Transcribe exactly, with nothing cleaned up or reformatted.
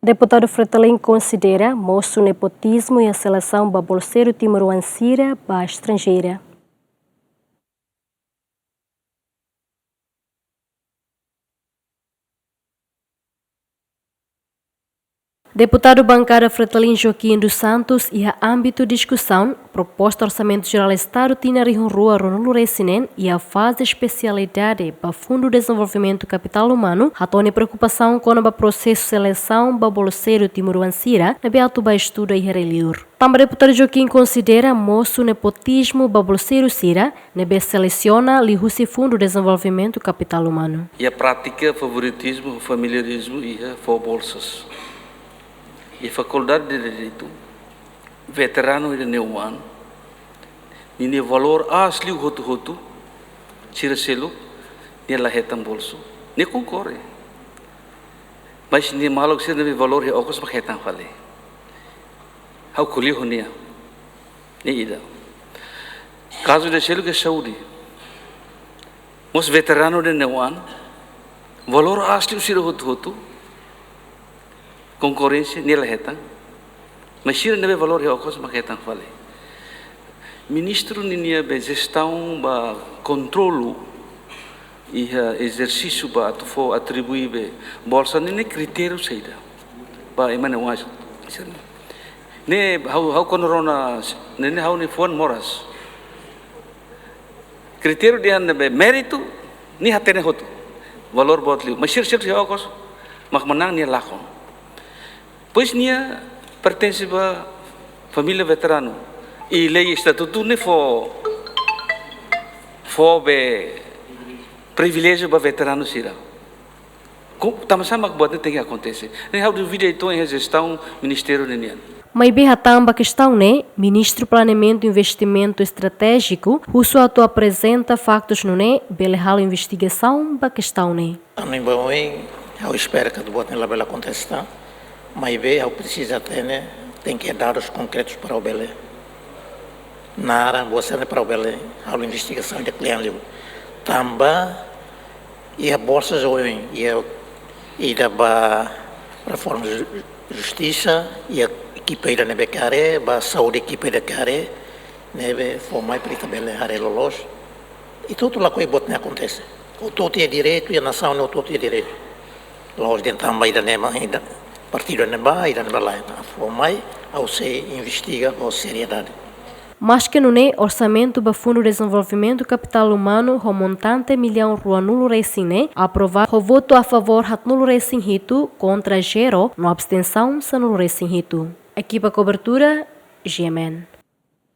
Deputadu Fretilin konsidera mosu nepotizmu iha selesaun ba bolseiru timoroan sira ba estranjeira. Deputadu Bankada Fretilin Joaquim dos Santos iha ámbitu diskusaun proposta Orsamentu Jerál Estadu tinan rihun rua ruanulu resin neen iha faze espesialidade ba Fundu Dezenvolvimentu Kapitál Umanu, hato'o nia preokupasaun kona-ba prosesu selesaun ba bolseiru timoroan sira ne'ebé atu ba estuda iha rai-liur. Tanba deputadu Joaquim konsidera mosu nepotizmu ba bolseiru sira ne'ebé selesiona liuhusi Fundu Dezenvolvimentu Kapitál Umanu. Iha prátika favoritizmu, familiarizmu iha fó bolsas. Iha Fakuldade de Direitu, veteranu ida-ne'e oan, ninia valór aas liu hotu-hotu, sira seluk, nia la hetan bolsu. Nia konkorre. Mas nia maluk sira ne'ebé valór iha okos mak hetan fali. Ha'u ko'alia ho nia. Ne'e ida. Kazu ida seluk iha saúde. Mós veteranu ida-ne'e oan, valór aas liu sira hotu-hotu, konkorrénsia, nia la hetan. Mas sira ne'ebé valór iha okos mak hetan fali. Ministru ninia be jestaun ba kontrolu iha ezersísiu ba atu fó atribui be bolsa ne'e, ne'e kritériu saida? Ba ema ne'e oan sira-ne'e. Ne'e ha'u, ha'u kuandu rona ne'e, ne'e ha'u-nia fuan moras. Kritériu dehan ne'ebé méritu, nia hatene hotu. Valór boot liu. Mas sira seluk iha okos mak manán, nia lakon. Pois nia pertense ba família veteranu. I lei estatutu ne'e fó, fó be priviléjiu ba veteranu sira. Ko-, tanbasá mak buat ne'e tenke akontese? Ne'e ha'u duvida uitoan iha jestaun ministériu ninian. Maibé hatán ba kestaun ne'e, Ministru Planeamentu Investimentu Estratéjiku husu atu aprezenta faktus nune'e bele halo investigasaun ba kestaun ne'e. Ami ba oin, ha'u espera katak buat ne'e labele akontese tan, maibé ha'u presiza hatene, tenke dadus konkretus para ha'u bele naran, buat sira-ne'e para ha'u bele halo investigasaun ida kle'an liu. Tanba iha bolsa oioin, iha ida ba reforma ju-, justisa, iha ekipa ida ne'ebé kaer, ba saúde ekipa ida kaer, ne'ebé fó mai para ita bele haree loloos. Ita hotu lakohi buat ne'e akontese. Hotu-hotu iha direitu, iha nasaun hotu-hotu iha direitu. La'ós dehan tanba ida-ne'e mak, ida, partidu ne'ebá, ida-ne'ebá lae. Fó mai, ha'u sei investiga ho seriedade. Maske nune'e, orsamentu ba Fundu Dezenvolvimentu Kapitál Umanu ho montante millaun ruanulu resin neen aprovadu ho votu a favór haatnulu resin hitu, kontra zero no abstensaun sanulu resin hitu. Ekipa kobertura, G M N.